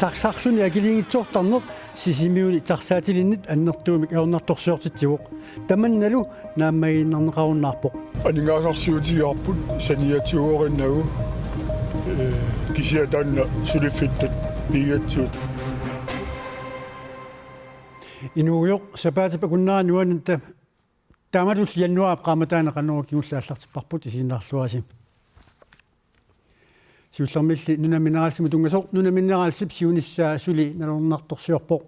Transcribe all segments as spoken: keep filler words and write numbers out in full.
Taxarluni akiliinngitsoortarneq Sisimiuni taxaatilinnit annertuumik ajornartorsiortitsivoq. Tamannalu naammagiinnarneqarunnaarpoq. Aningaasarsiutigigaarput saniatigoorinnagu, ee, kisianni taanna suliffittut piigatsigu. Inuugujoq sapaatip akunnera nuannatta taamatullu januaarip qaammataani Qanorooq kingulleq aallartipparput, isiginnaarluarisi. Siullermilli Nunamineralsimut tunngasoq Nunamineralsip siunissaa suli nalorninartorsiorpoq.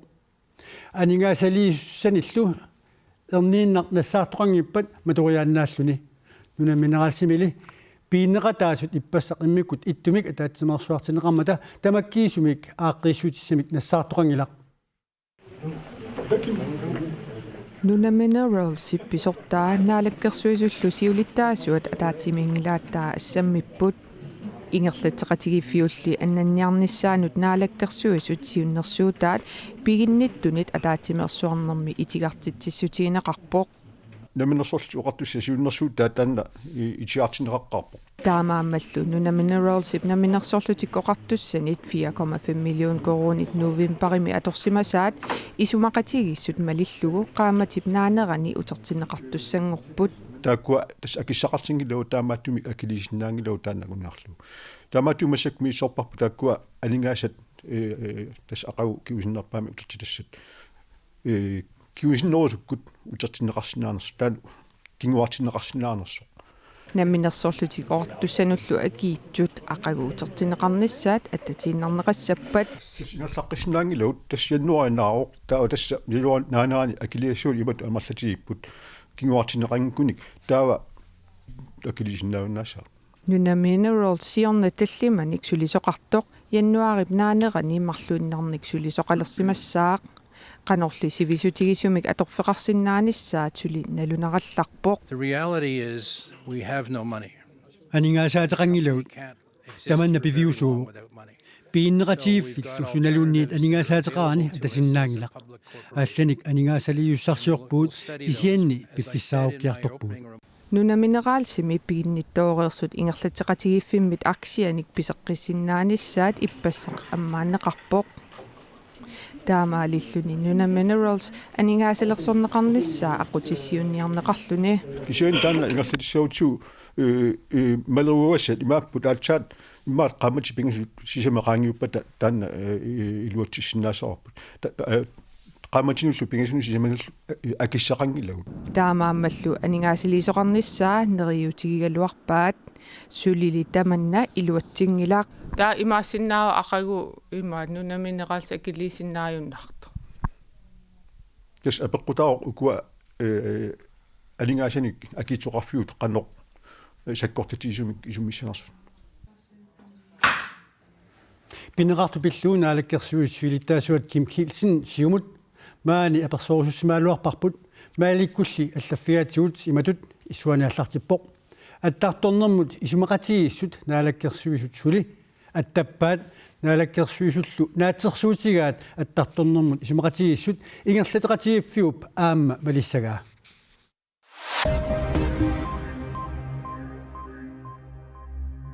Aningaasaliisussanillu erniinnaq nassaartoqanngippat matoriaannaalluni. Nunamineralsimili piginneqataasut ippassaq immikkut ittumik ataatsimeersuartinneqarmata tamakkiisumik aaqqiissutissamik nassaartoqanngilaq. Nunamineralsip pisortaa Naalakkersuisullu siulittaasuat ataatsimiinngilaat taava assammipput. Ingerlatseqatigiiffiulli annanniarnissaanut Naalakkersuisut siunnersuutaat piginnittunit ataatsimeersuarnermi itigartitsissutigineqarpoq. Namminersorlutik Oqartussat siunnersuutaat taanna i-, itigartinneqaqqaarpoq. Taamaammallu Nunamineralsip Namminersorlutik Oqartussanit fire komma fem million koruunit novembarimi atorsimasaat isumaqatigiissut malillugu qaammatip naanerani utertinneqartussanngorput. Taakkua tassa akissaqartinngilagut, taamaattumik akiliisinnaanngilagut taanna anguniarlugu. Taamaattumik massakkut misissorparput taakkua aningaasat, ee, ee, tassa aqagu kingusinnerpaamik utertitassat, ee, kingusinnerusukkut utertinneqarsinnaanersoq, taanna kinguartinneqarsinnaanersoq. Namminersorlutik Oqartussanullu akiitsut aqagu utertinneqarnissaat attatiinnarneqassappat. Tassa ingerlaqqissinnaanngilagut, tassa januaari naavoq, taava tassa januaarip naanerani akiligassat imatut amerlatigipput kinguartinneqanngikkunik, taava akiliisinnaajunnaassaaq. Nunaminerals siorna tallimanik sulisoqartoq januaarip naanerani marluinnarnik sulisoqalersimassaaq. Qanorli sivisutigisumik atorfeqarsinnaanissaat suli nalunerallarpoq. The reality is we have no money. Aningaasaateqanngilagut. Can't exist Tamanna for very long piviusuuvoq. Without money. Piginneqatigiiffillu sunaluunniit aningaasaateqarani atasinnaanngilaq. Allanik aningaasaliisussarsiorpugut, kisianni piffissaarukkiartorpugut. Nunamineralsimi piginnittooreersut ingerlatseqatigiiffimmit aktianik piseqqissinnaanissaat ippassaq ammaanneqarpoq. Taamaalilluni Nunaminerals aningaasalersorneqarnissaa aqqutissiuunniarneqarluni. Kisianni taanna ingerlatissagutsigu, ee, ee, maleruagassat imaapput, aatsaat immaqa qaammatit pingasut sisamat qaangiuppata taanna, ee, ee, iluatsissinnaassavarput. Ta-, ee, qaammatinullu pingasunut sisamanullu, ee, akissaqanngilagut. Taamaammallu aningaasaliisoqarnissaa neriuutigigaluarpaat, sulili tamanna iluatsinngilaq. Taava imaassinnaavoq aqagu ima Nunaminerals akiliisinnaajunnaartoq. Tassa apeqqutaavoq ukua, ee, aningaasanik akiitsoqarfigut qanoq, ee, sakkortutigisumik isummissanersut. Pineqartut pillugu Naalakkersuisut siulittaasuat Kim Kielsen Siumut maani apersorusussimagaluarparput, mailikkulli allaffigaatigut imatut issuani aallartippoq: Attartornermut isumaqatigiissut Naalakkersuisut suli attappaat, Naalakkersuisullu naatsorsuutigaat attartornermut isumaqatigiissut ingerlatseqatigiiffiup aamma malissagaa.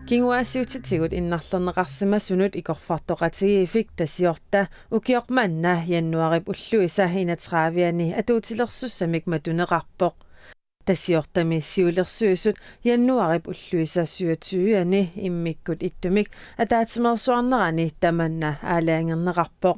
Kinguaassiuutitigut innarlerneqarsimasunut Ikorfartoqatigiiffik Tasiorta ukioq manna januaarip ulluisa enogtredive-ani atuutilersussamik matuneqarpoq. Tasiortami siulersuisut januaarip ulluisa syvogtyve-ani immikkut ittumik ataatsimeersuarnerani tamanna aalajangerneqarpoq.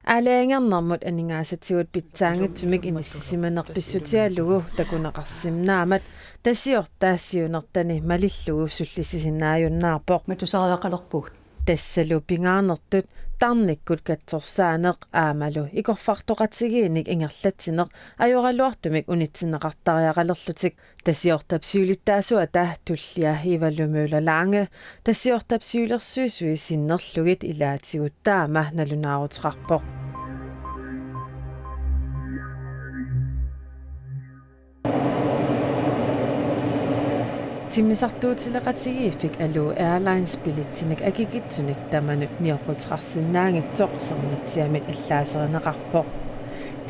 Aalajangernermut aningaasatigut pitsaanngitsumik inissisimaneq pissutigalugu takuneqarsinnaamat Tasiorta siunertani malillugu sullisisinnaajunnaarpoq. Matusariaqalerpugut. Tassalu pingaarnertut tarnikkut katsorsaaneq aammalu Ikorfartoqatigiinnik ingerlatsineq ajoraluartumik unitsinneqartariaqalerlutik. Tasiortap siulittaasuata tullia Ivalu Møller Lange Tasiortap siulersuisui sinnerlugit ilaatigut taama nalunaaruteqarpoq. Timmisartuutileqatigiiffik Aluu Airlines billetsinik akikitsunik tamanut nioqquteqarsinnaanngitsoq Sermitsiamit allaaserineqarpoq.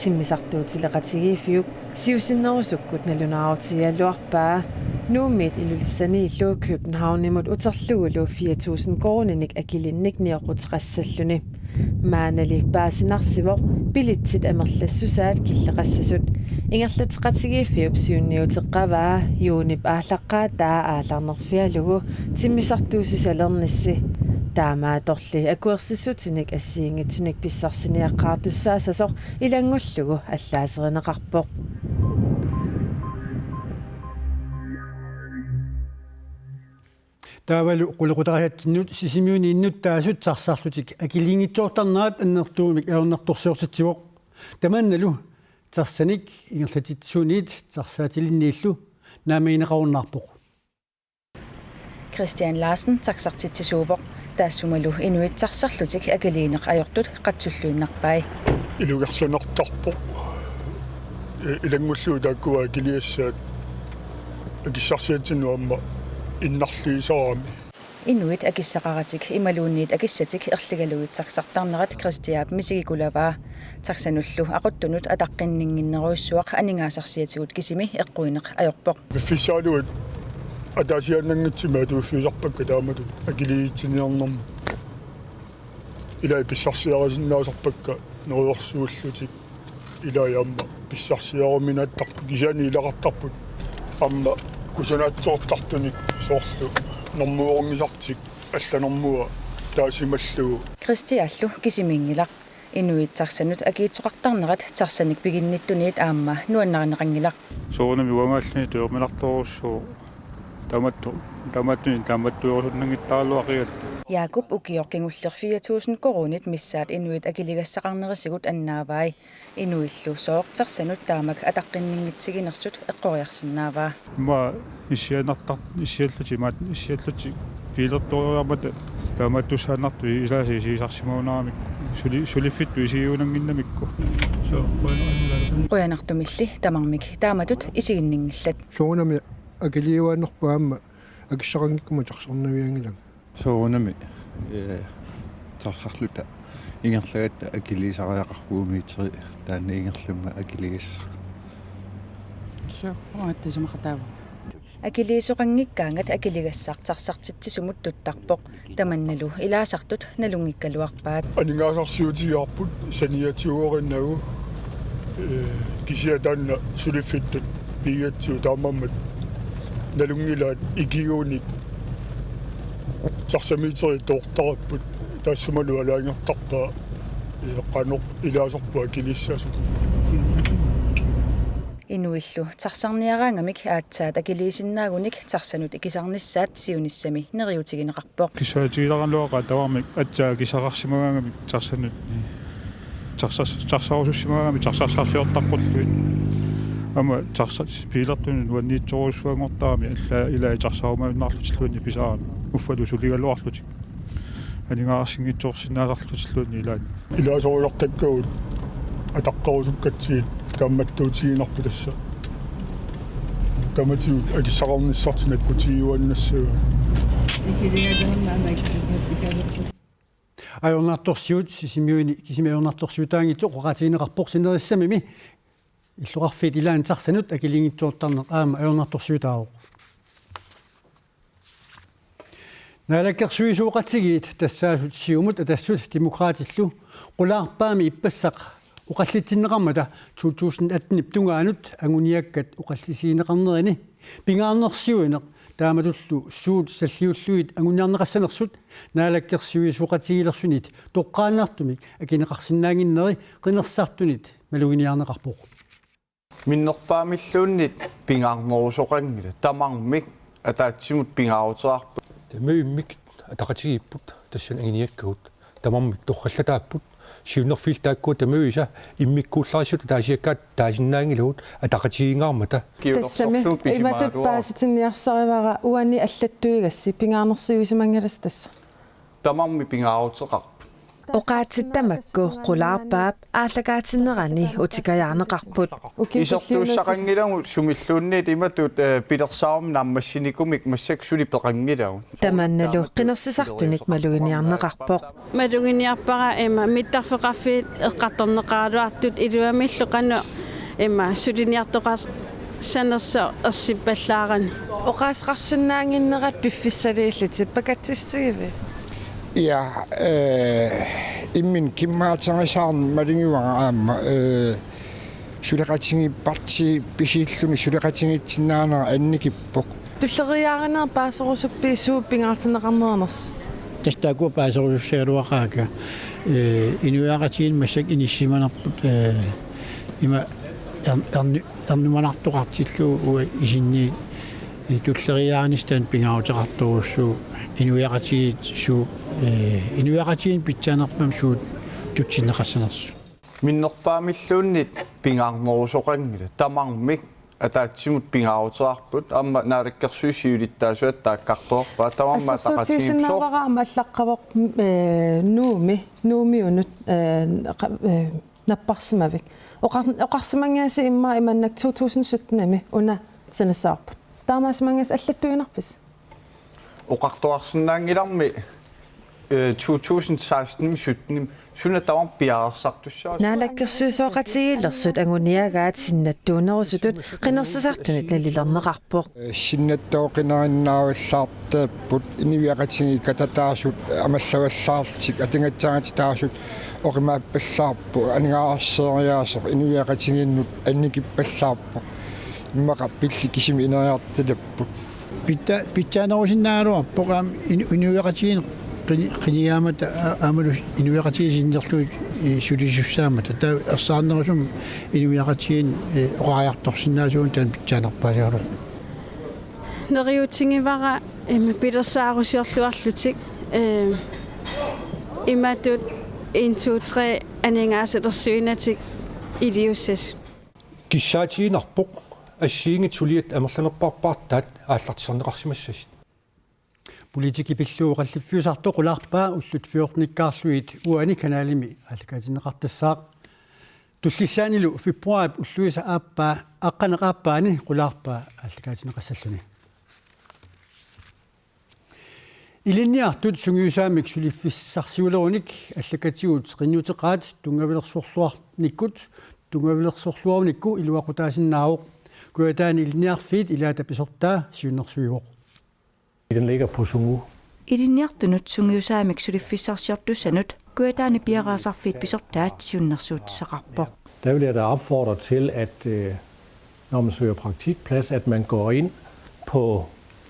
Timmisartuutileqatigiiffiup siusinnerusukkut nalunaarutigigaluarpaa. Nuummiit Ilulissaniillu Københavnimut uterlugulu fire tusind koruuninik akilinnik nioqquteqassalluni. Maannali paasinarsivoq billetsit amerlassusaat killeqassasut. Ingerlatseqatigiiffiup siunniuteqqavaa juunip aallaqqaataa aallarnerfigalugu timmisartuussisalernissi. Taamaattorli akuersissutinik assigiinngitsunik pissarsiniaqqaartussaassasoq ilanngullugu allaaserineqarpoq. Taavalu qulequtarisatsinnut Sisimiuni innuttaasut taxarlutik akiliinngitsoortarnerat annertuumik ajornartorsiortitsivoq. Tamannalu taxanik ingerlatitsisuniit taxaatilinniillu naammagineqarunnaarpoq. Christian Larsen taxartitsisuuvoq, taassumalu inuit taxarlutik akiliineq ajortut qatsulluinnarpai. Ilugarsanertarpoq. I-, ilanngullugu taakkua akiligassaat akissarsiatsinnut aamma innarliisarami. Inuit akissaqaratik imaluunniit akissatik erligalugit taxartarnerat Christiap misigikulavaa. Taxanullu aquttunut ataqqinninnginnerujussuaq aningaasarsiatigut kisimi eqquineq ajorpoq. Piffissaaluit ataasiaannanngitsumik atuiffiusarpakka taamatut akiliisitsiniarnermut. Ilai pissarsiarisinnaasarpakka neriorsuullutik. Ilai aamma pissarsiaruminaattarput, kisianni ilaqartarput aamma kusanartortartunik, soorlu normuorngisartik, allanermua taasimallugu. Christiallu kisimiinngilaq. Inuit taxanut akiitsoqartarnerat taxanik piginnittuniit aamma nuannarineqanngilaq. Soorunami uangaalluni tujorminartorujussuuvoq. Taamattu, taamaattunik taamaattuerusunnanngittaraluaqigatta. Jaakup ukioq kingulleq fire tusind koruunit missaat inuit akiligassaqarnerisigut annaavai. Inuillu sooq taxanut taamak ataqqinninngitsiginersut eqqoriarsinnaavaa. Immaqa issianertar-, issiallutik imaat, issiallutik biilertuuriarmata taamaattussaannartut ilaasa isigisarsimagunarami suli-, suliffittut isigiunnannginnamikku. Qujanartumilli tamarmik taamatut isiginninngillat. Soorunami akiliiuaannarpunga aamma akissaqanngikkuma taxarnavianngilanga. Soorunami, eh, taxarluta ingerlagatta akiliisariaqarpugut meteri taanna ingerlammat akiligassaq. Suu, uanga tassa imaqataavoq. Akiliisoqanngikkaangat akiligassaq taxartitsisumut tuttarpoq. Tamannalu ilaasartut nalunngikkaluarpaat. Aningaasarsiutigaarput saniatigoorinnagu, eh, kisianni taanna suliffittut piigatsigu taamaammat nalunngilaat ikigunik taxameteri toortaripput, taassumalu aalajangertarpaa, eh, qanoq ilaasarput akiliissasoq. Inuillu taxarniaraangamik aatsaat akiliisinnaagunik taxanut ikisarnissaat siunissami neriuutigineqarpoq. Kissaatigileraluaqaaq tamarmik aatsaat akissaqarsimagaangamik taxanut, taxas-, taxarusussimagaangamik taxassarsiortaqqullugit. Aamma taxa-, biilertunut nuanniitsorujussuanngortarami alla ilai taxarumaannarlutilluunniit pisaramik. Uffalu suligaluarlutik. Aningaasarsinngitsoorsinnaasarlutilluunniit ilaanni. Ilaasorujortakkagut ataqqerusukkatsigit kaammattuutiginarput tassa. Tamatigut akissaqarnissartik nakkutigiuaannassagaat. Ajornartorsiut Sisimiuni kisimi ajornartorsiutaanngitsoq oqaatigineqarpoq sinerissami illoqarfiit ilaanni taxanut akiliinngitsoortarneq aamma ajornartorsiutaavoq. Naalakkersuisooqatigiit tassaasut Siumut, Atassut Demokraatillu qulaarpaami ippassaq oqallitsinneqarmata to tusind atten-ip tungaanut anguniakkat oqallisigineqarnerini pingaarnersiuineq taamatullu suut salliullugit anguniarneqassanersut naalakkersuisooqatigiilersunit toqqaannartumik akineqarsinnaannginneri qinersisartunit maluginiarneqarpoq. Minnerpaamilluunniit pingaarnerusoqanngilaq, tamarmik ataatsimut pingaaruteqarput. Tamavimmik ataqatigiipput, tassani anguniakkagut tamarmik torrallataapput, siunnerfiillu taakkua tamavisa immikkuullarissut ataasiakkaat taasinnaanngilagut ataqatigiinngaarmata. Tassami imatut paasitinniarsarivara uani allattuigassi pingaarnersiuisimanngilasi tassa. Tamarmik pingaaruteqarput. Oqaatsit tamakku qulaarpaap aallakaatinnerani utikajaarneqarput. Isertuussaqanngilagut sumilluunniit imatut, eh, pilersaarummi naammassinikumik massakkut suli peqanngilagut. Tamannalu qinersisartunik maluginiarneqarpoq. Maluginiarpara ima mittarfeqarfiit eqqartorneqaraluartut iluamillu qanoq ima suliniartoqarsanersoq ersippallaarani. Oqaaseqarsinnaannginnerat piffissaliillutit pakatsissutigiviuk? Ja, eh, imminut kimmaaterisaarneq malugivara aamma, eh, suleqatigiipparsi pisilluni suleqatigiitsinnaanera annikippoq. Tulleriiaarineq paaserusuppiuk suut pingaartinneqarneraners? Tassa taakkua paaserusussagaluaqaakka, eh, inuiaqatigiinni massakkut inissisimanerput, eh, ima ern-, erni-, ernumanartoqartillugu uanga isinniit, eh, tulleriiaarinissaanut pingaaruteqartorujussuuvoq inuiaqatigiit suut, eh, inuiaqatigiinni pitsaanerpaamik suut tutsinneqassanersut. Minnerpaamilluunniit pingaarnerusoqanngilaq, tamarmik ataatsimut pingaaruteqarput, aamma Naalakkersuisut siulittaasuat taakkartorpaat, tamarmik ataqatigiippoq. Assersuutigisinnaavara aamma allaqqavoq, eh, Nuummi, Nuummiunut, eh, qa-, eh, napparsimavik. Oqar-, oqarsimannginnasi immaqa imannak to tusind syttenimi una sanassavarput. Taamaasimanngilasi allattuinnarpisi? Oqartoqarsinnaanngilarmi, eh, to tusind seksten sytten suna tamarmi piareersartussaasoq. Naalakkersuisooqatigiilersut anguniagaat sinnattuunerusutut qinersisartunit nalilerneqarpoq. Sinnattooqinerinnaavallaartarput, inuiaqatigiit katataasut amallavallaarlutik atugassarititaasut oqimaappallaarput, aningaasarsioriaaseq inuiaqatigiinnut annikippallaarpoq. Immaqa pillit kisimik ineriartulaarput. Pitsa-, pitsaanerusinnaagaluarpoq aamma inu-, inuiaqatigiinni qini-, qinigaammat a-, aammalu inuiaqatigiit sinnerlugit, eh, sulisussaammata. Taava ersarinnerusumik inuiaqatigiinni, eh, oqariartorsinnaasuugut taanna pitsaanerpaasaraluarpoq. Neriuutigivara, eh, pilersaarusiorluarlutik, eh, imatut en, to, tre aningaasalersuinatik iliussasut. Kissaatiginarpoq assigiinngitsut suliat amerlanerpaarpaartaat aallartisarneqarsimassasut. Politikki pillugu oqalliffiusartoq qulaarpaa ullut fjortenikkaarlugit uani kanalimi aallakaatinneqartassaaq. Tullissaanilu februaarip ulluisa aappaa, aqqaneq-aappaani qulaarpaa aallakaatinneqassalluni. Ilinniartut sungiusaammik suliffissarsiulerunik allakkatigut qinnuteqaat tunngavilersorluarnikkut, tunngavilersorluarunikku iluaqutaasinnaavoq. Kujataani ilinniarfiit ilaata pisortaa siunnersuivoq. Den ligger på Sungu. Ilinniartunut sungiusaammik suliffissarsiortussanut Kujataani piareersarfiit pisortaat siunnersuutissaqarpoq. Der vil jeg da opfordre til, at, øh, når man søger praktikplads, at man går ind på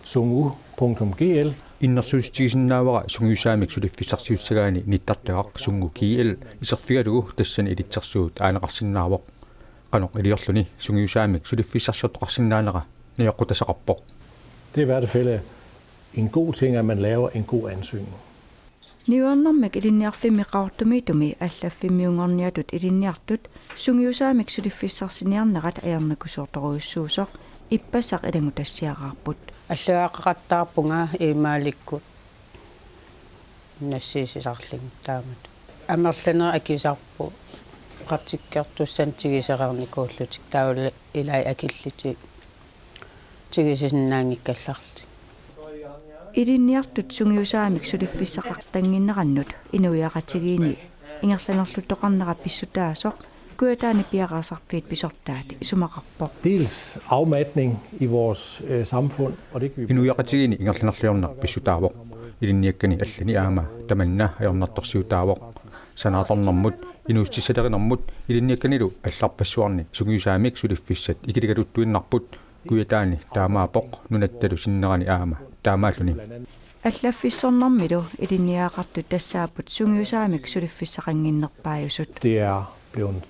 sungu punktum G L. Innersuussutigisinnaavara sungiusaammik suliffissarsiussagaanni nittartagaq sungu G L iserfigalugu, tassani ilitsersuut aaneqarsinnaavoq. Qanoq iliorluni sungiusaammik suliffissarsiortoqarsinnaanera najoqqutasaqarpoq. Det er i hvert fald en god ting, at man laver en god ansøgning. Niuernermik ilinniarfimmi Qaqortumiittumi allaffimmiunngorniattut ilinniartut sungiusaammik suliffissarsiniarnerat ajornakusoortorujussuusoq ippassaq ilanngutassiaraarput. Allagaqaqattaarpunga imaalikkut nassiussisarlugit taamatut. Amerlanerit akisarput praktikkertussanik tigusereernikuullutik, taavalu ilai akillutik tigusisinnaanngikkallarlutik. Ilinniartut sungiusaammik suliffissaqartannginnerannut inuiaqatigiinni ingerlanerluttoqarnera pissutaasoq Kujataani piareersarfiit pisortaat isumaqarpoq. Dels afmatning i vores, øh, samfund, og det kan vi Inuiaqatigiinni ingerlanerliorneq pissutaavoq. Ilinniakkani allani aamma tamanna ajornartorsiutaavoq. Sanaartornermut, inuussutissalerinermut ilinniakkanilu allarpassuarni sungiusaammik suliffissat ikiligaluttuinnarput. Kujataani taamaappoq, nunattalu sinnerani aamma taamaalluni. Allaffissornermilu ilinniagaqartut tassaapput sungiusaammik suliffissaqannginnerpaajusut. Det er blevet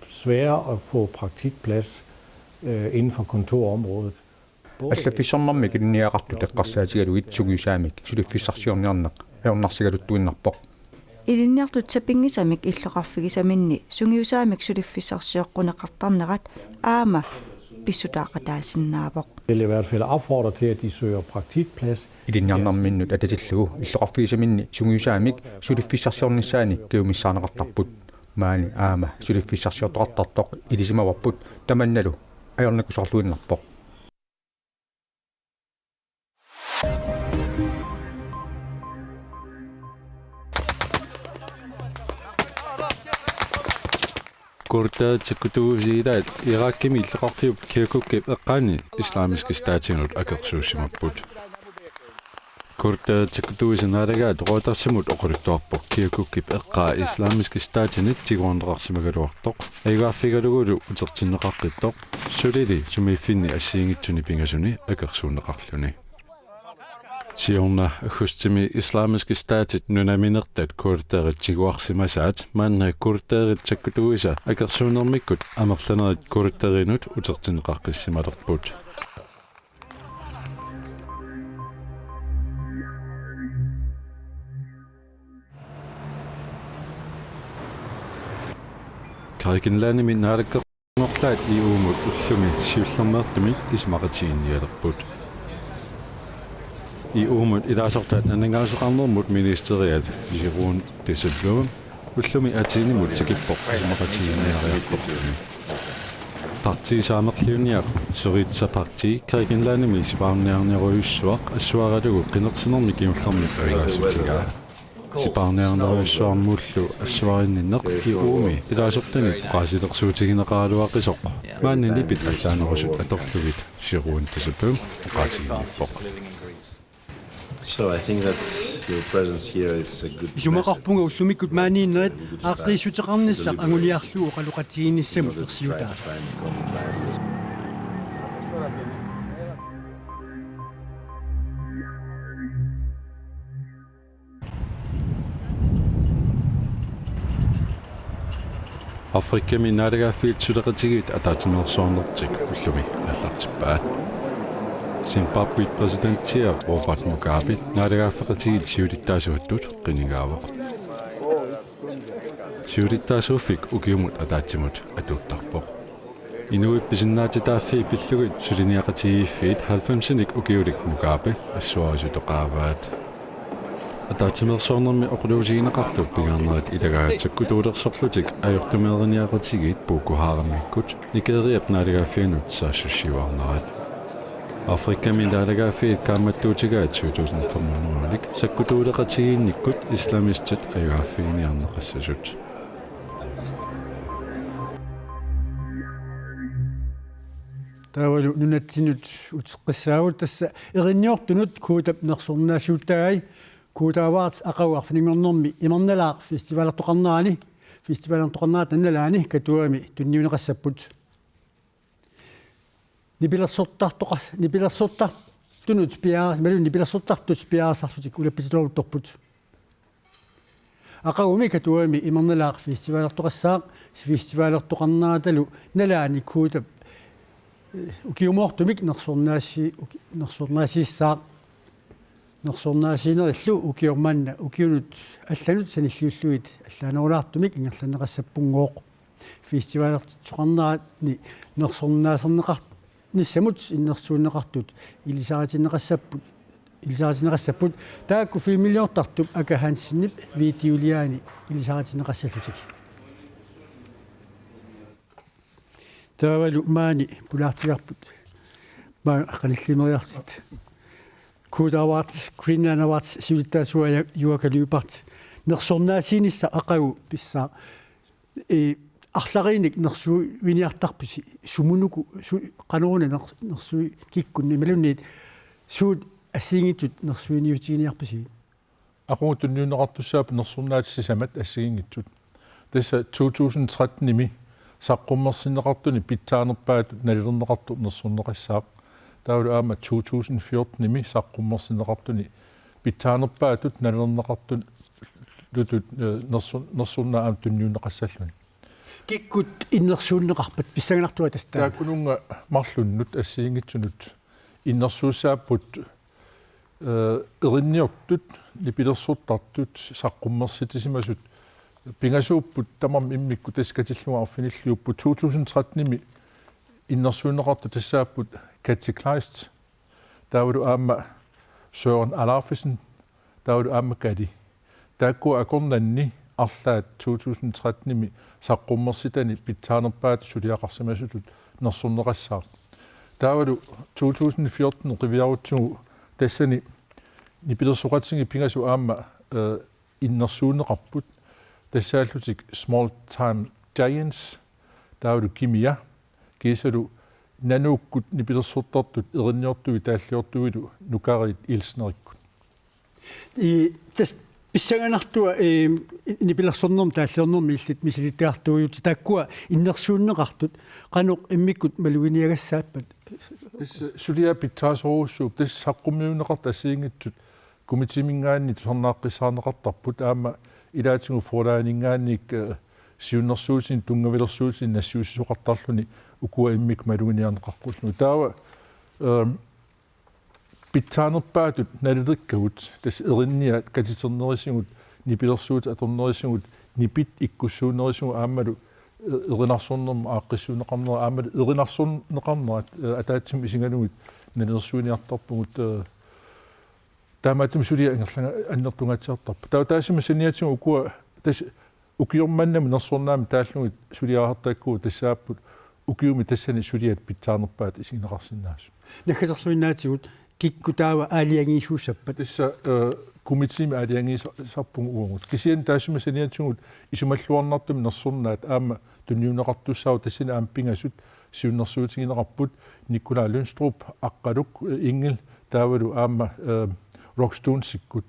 sværere at få praktikplads, øh, inden for kontorområdet. Allaffissornermik ilinniagaqartut eqqarsaatigalugit sungiusaammik suliffissarsiorniarneq ajornarsigaluttuinnarpoq. Ilinniartut sapinngisamik illoqarfigisaminni sungiusaammik suliffissarsioqquneqartarnerat aamma pissutaaqataasinnaavoq. Vil i hvert fald opfordre til, at de søger praktikplads. Ilinniarnerminnut atatillugu illoqarfigisaminni sungiusaamik suliffissarsiornissaannik kajumissaarneqartarput. Maani aamma suliffissarsiortoqartartoq ilisimavarput, tamannalu ajornakusoorluinnarpoq. Kurderit sakkutuusilaat Irakimi illoqarfiup Kirkukip eqqaani Islamisk Statinut akersuussimapput. Kurderit sakkutuusilaat Reutersimut oqaluttuarpoq Kirkukip eqqaa Islamisk Statinit tiguarneqarsimagaluartoq, ajugaaffigalugulu utertinneqaqqittoq, sulili sumiiffinni assigiinngitsuni pingasuni akersuunneqarluni. Siorna aggustimi Islamisk Statit nunaminertat kurderit tiguarsimasaat maanna kurderit sakkutuuisa akersuunermikkut amerlanerit kurderinut utertinneqaqqissimalerput. Grækenlandimi naalakkersuisoqarnermut ullumi siullermeertumik isumaqatigiinnialerput. E U-mut ilaasortaat aningaaseqarnermut ministeriat Jeroen Dijsselbloem ullumi Athenimut tikippoq isumaqatigiinniariartorluni. Partii saamerliunniap Syriza partii Grækenlandimi sipaarniarnerujussuaq assuaralugu qinersinermi kingullermi ajugaassuutigaa. Sipaarniarnerujussuarmullu assuarinninneq E U-mi ilaasortanik oqaasilersuutigineqaraluaqisoq maani nipit allaanerusut atorlugit Jeroen Dijsselbloem oqaatiginnippoq. So I think that your presence here is a good Isumaqarpunga ullumikkut maaniinnerit aaqqiissuteqarnissaq anguniarlugu oqaloqatigiinnissamut ersiutaat. Afrikami naalagaaffiit suleqatigiit ataatsimeersuarnertik ullumi aallartippaat. Zimbabwep præsidentia Robert Mugabe naalagaaffeqatigiit siulittaasuattut qinigaavoq. Siulittaasuuffik ukiumut ataatsimut atuuttarpoq. Inuit pisinnaatitaaffii pillugit suliniaqatigiiffiit halvfemsinik ukiulik Mugabe assuarisutoqaavaat. Ataatsimeersuarnermi oqaluusigineqartut pingaarnerit ilagaat sakkutuulersorlutik ajortumeeriniaqatigiit Boko Harammikkut Nigeriap naalagaaffianut saassussiuarnerat. Afrikami naalagaaffiit kaammattuutigaat syv tusind fem hundrede sakkutuuleqatigiinnikkut islamistit ajugaaffigineqarneqassasut. Taavalu nunatsinnut uteqqissaagut, tassa erinniortunut Kuutap nersornaasiutai Kuuta Awards aqagu arfininngornermi Imernalaaq festivalertoqarnerani, festivalertoqarnerata nalaani Katuami tunniunneqassapput. Nipilersortartoqas-, nipilersortartunut piaar-, imaluunniit nipilersortartut piareersarlutik ulappisileruttorput. Aqagumi Katuami Imernalaaq festivalertoqassaaq, festivalertoqarneratalu nalaani Kuutap, eh, ukiumoortumik nersornaasi-, uki-, nersornaasiissaaq. Nersornaasiinerillu ukioq manna ukiunut allanut sanilliullugit allaanerulaartumik ingerlanneqassappunngooq. Festivalertoqarnerani nersornaaserneqar-, nissamut innersuunneqartut ilisaritinneqassapput, ilisaritinneqassapput, taakku filmiliortartup Aka Hansenip videoliaani ilisaritinneqassallutik. Taavalu maani pulaartigaarput. Maani qanillimeriarlutit. Kuuta Awards, Greenland Awards, siulittaasuat Juaaka Lyberth. Nersornaasiinissaq aqagu pissaaq. Ee, arlariinnik nersuiniartarpisi, sumunuku, su-, qanoruna ners-, nersui-, kikkunnut imaluunniit suut assigiinngitsut nersuiniutiginiarpisi? Aqagu tunniunneqartussaapput nersornaat sisamat assigiinngitsut. Tassa to tusind tretten-imi saqqummersinneqartuni pitsaanerpaatut nalilerneqartoq nersorneqassaaq. Taavalu aamma to tusind fjorten-imi saqqummersinneqartuni pitsaanerpaatut nalilerneqartulutut, eh, nersor-, nersornaat aamma tunniunneqassalluni. Kikkut innersuunneqarpat pissanganartua tassa taanna? Taakkununnga marlunnut assigiinngitsunut innersuussaapput, eh, erinniortut, nipilersortartut, saqqummersitsisimasut pingasuupput tamarmik immikkut, tassa katillugu arfinilliupput. To tusind tretten-imi innersuunneqartut tassaapput Katja Kleist, taavalu aamma Søren Alaufesen, taavalu aamma Kali. Taakkua akornanni arlaat to tusind tretten-imi saqqummersitani pitsaanerpaatut suliaqarsimasutut nersorneqassaaq. Taavalu to tusind fjorten qiviarutsigu tassani nipilersoqatigiit pingasut aamma, eh, innersuunneqarput. Tassaallutik Small Time Giants, taavalu Kimia, kiisalu nanuukkut nipilersortartut erinniortui taalliortuilu Nukariit Ilsnerikkut. I, tassa pissanganartua, eh, nipilersornermi taalliornermi illit misilittagartuujutit, taakkua innersuunneqartut qanoq immikkut maluginiagassaappat? Tassa suliaat pitsaasorujussuupput, tassa saqqummiunneqartut assigiinngitsut komitéminngaanniit tusarnaaqqissaarneqartarput, aamma ilaatigut forlagininngaanniit, eh, siunnersuutinik tunngavilersuutinik nassiussisoqartarluni ukua immikkut maluginiarneqaqqullugit. Taava, ehm, pitsaanerpaatut nalilerikkagut, tassa erinniat katiternerisigut, nipilersuutit atornerisigut, nipit ikkussuunnerisigut aammalu, eh, erinarsornermut aaqqissuunneqarnerat aammalu erinarsorneqarnerat, eh, ataatsimut isigalugit nalilersuiniartarpugut, eh, taamaattumik suliaq ingerlaannaq annertungaatsiartarpoq. Taava taassuma saniatigut ukua tassa ukioq manna nersornermut taallugit suliarisartakkagut tassaapput ukiumi tassani suliat pitsaanerpaatut isigineqarsinnaasut. Naggaserluinnaatigut kikkut taava aalajangiisuussappat? Tassa, eh, komitémi aalajangiisarpugut uagut. Kisianni taassuma saniatigut isumalluarnartumik nersornaat aamma tunniunneqartussaavoq, tassani aamma pingasut siunnersuutigineqarput Nikolaj Lyngstrup, Aqqaluk, eh, Ingel, taavalu aamma, eh, Rock Stones-ikkut.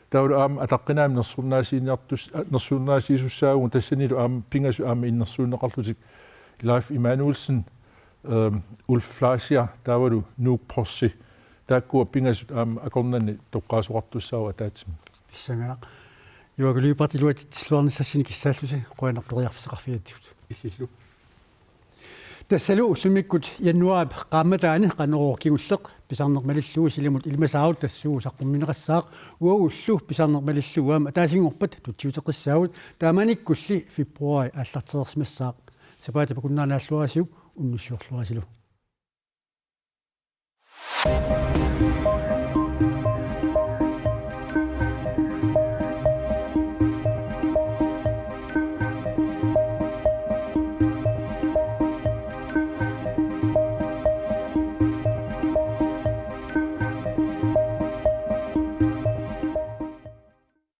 Taavalu aamma ataqqinaammik nersornaasiiniartus-, eh, nersornaasiisussaavugut, tassanilu aamma pingasut aamma innersuunneqarlutik Leif Emanuelsen, eh, Ulf Fleischer, taavalu Nuuk Posse. Taakkua pingasut aamma akornanni toqqaasoqartussaavoq ataatsimut. Pissanganaq. Joakim Lyberth, iluatsitsilluarnissassinnik kissaallusi, qujanaq periarfissaqarfigigatsigut. Illillu. Tassalu ullumikkut januaarip qaammataani Qanorooq kingulleq pisarneq malillugu silimut ilimasaarut tassuugu saqqummiunneqassaaq, uagullu pisarneq malillugu aamma ataasinngorpat tutsiuteqqissaagut, taamanikkulli februaari aallartereersimassaaq. Sapaatip akunnerani naalluarisiuk, unnussiorluarisilu.